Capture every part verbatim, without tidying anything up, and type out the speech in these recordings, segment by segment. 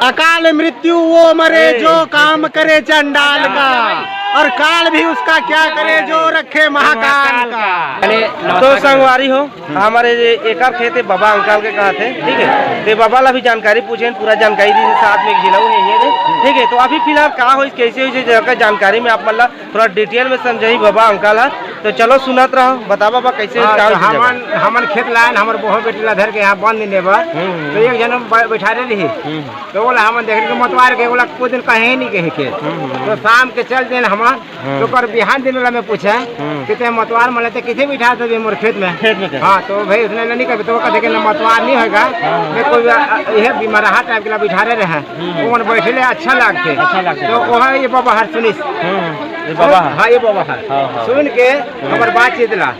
अकाल मृत्यु वो मरे जो काम करे चंडाल का, और काल भी उसका क्या करे जो रखे महाकाल का। तो संगवारी हो, हमारे ये एकर खेत हे, बाबा अंकल के कहा थे, ठीक है। तो बाबा ला भी जानकारी पूछे, पूरा जानकारी दी, साथ में एक झिलऊ है ये दे, ठीक है। तो अभी फिलहाल का होइस, कैसे होइस, जगह जानकारी में आप मन ला थोड़ा डिटेल में समझाही बाबा अंकल हा। तो चलो सुनत रहो, बता बाबा कैसे हाँ, का तो होइस जगह? हमन हमन खेत लायन, हमर बहू बेटी ला धर के यहाँ बंद देने बर। हम्म, हम्म। तो एक जन ब- बैठारे रही। हम्म। तो ओला हमन देख के मतवार के ओला कोई दिन कहे नहीं कहे खेत। हम्म, हम्म। तो शाम के चल देन हमन। हम्म। तो कर बिहान दिन वाला में पूछे हम्म। कि ते मतवार मले ते किसे बिठा देबे मोर खेत में? खेत में कैसे? हाँ, तो भाई उसने नहीं कभी तो वो कहते कि ना मतवार नहीं होगा। हम्म। मैं कोई अ, अ, यह बीमार हाथ टाइप के ला बिठा रहे हैं। हम्म। वो मन बैठे ले अच्छा लागते। अच्छा लागते। तो वो है ये बाबा हर सुनिस। हम्म, ये बाबा हर। हाँ, ये बाबा हर। हाँ, हाँ। सुन के हमार बातचीत ला,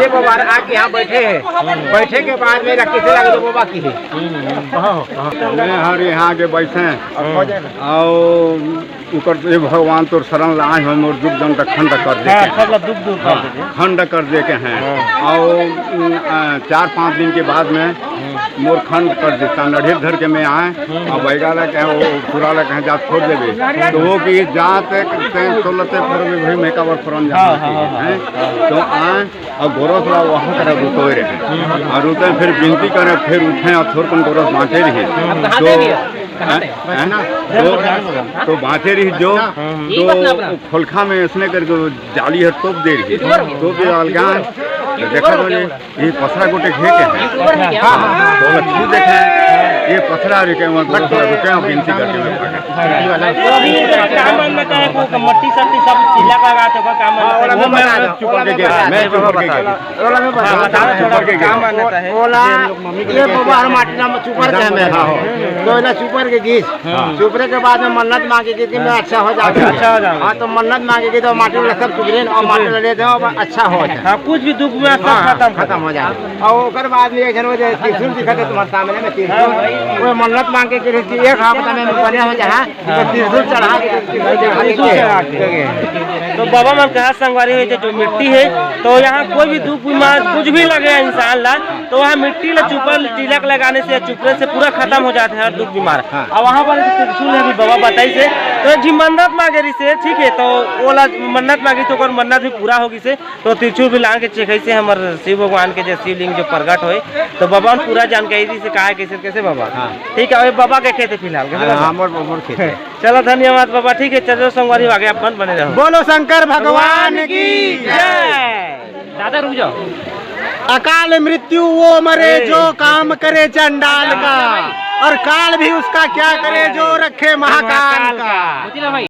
ये बाबा हर आके यहाँ बैठे हैं। हम्म। बैठे के बाद में ला किसे लगे तो बाबा की है। हम्म, हम्म। हाँ, हाँ। मैं हर यहाँ के बैठे हैं। हम्म। और ऊपर ये भगवान तोर शरण लाए हो, मोर दुख दंड खंड कर दे हाँ, के। सब ला दुख दूर कर हाँ, दे। खंड कर दे के हैं। हाँ। और, उम, अ, चार पाँच दिन के बाद में हम्म। मोर खंड कर देता, नढ़ेर धर के मैं आए, हम्म। और बैगा ला कहे, वो पूरा ला कहे, "जा छोड़ देबे।" तो वो कि जा ते, ते, तो लते पर भी भाई मैं का बर फरन हाँ, जाना हाँ, चाहिए, हाँ, हैं? हाँ। तो आए, और गोरस ला वहाँ कर रुतोए रहे। हम्म। और रुते फिर विनती करे, फिर उठे और थोर कन गोरस बाँचे रही। हम्म। तो, कहाँ पे भी है? कहाँ पे? है ना? तो, तो बाँचे रही जो, हम्म। तो खोलखा में इसने करके जाली है, तोप दे रही। तोप दे डाल के, तो देखा तो ये, ये पसरा गोटे घेर के है। हाँ, हाँ, हाँ। तो छू देखे, ये पसरा रे के, मतलब, रुके हैं, विनती करके मैं भागा। तो अभी का मन में कहे को मट्टी सट्टी सब चिल्ला का रात होगा, का मन में हाँ, कहे? वो मैं चुपड़ के गया, मैं चुपड़ के गया। ओला में हाँ, बता। बताओ थोड़ा सा क्या मान्यता है? ओला, ये बाबा हर माटी नाम चुपड़ के हमें। हाँ, हाँ। तो एला चुपड़ के गीस। हाँ। चुपड़े के बाद में मन्नत मांगे कि, कि मैं अच्छा हो जाऊँ। अच्छा हो जाऊँ। हाँ, तो मन्नत मांगे कि तो माटी वाला सब चुपड़े और माटी वाला ले दो, अब अच्छा हो जाए। हाँ, कुछ भी दुख में सब हाँ, खत्म खत्म हो जाए। और ओकर बाद में एक जन वो जो त्रिशूल दिखा था तुम्हारे सामने में, त्रिशूल, वो मन्नत मांगे कि एक हफ्ता में बने हो जाए। तो त्रिशूल चढ़ा के, त्रिशूल चढ़ा के। तो बाबा मन कहा संगवारी हो, जो मिट्टी है, तो यहाँ कोई भी दुख बीमार कुछ भी लगे इंसान ला, तो वहाँ मिट्टी ला चुपल तिलक लगाने से, चुपरे से पूरा खत्म हो जाते हैं हर दुख बीमार। हाँ। और वहाँ पर जो त्रिशूल है, अभी बाबा बताई से, तो एक झी मन्नत मांगे रही से, ठीक है, तो ओला मन्नत मांगी तो ओकर मन्नत भी पूरा होगी से। तो त्रिशूल भी लान के चेखई से हमर शिव भगवान के जो शिवलिंग जो प्रगट होए, तो बाबा ने पूरा जानकारी दी से कहा है कैसे, कैसे बाबा? हाँ। ठीक है, अभी बाबा के खेत है फिलहाल, कैसे हाँ, बाबा? हमर, हमर खेत है। चलो धन्यवाद बाबा, ठीक है, चलो संगवारी आगे अपन बने रहो। बोलो शंकर भगवान की जय। दादा रुक जाओ। अकाल मृत्यु वो मरे जो काम करे चंडाल का, और काल भी उसका क्या करे जो रखे महाकाल का।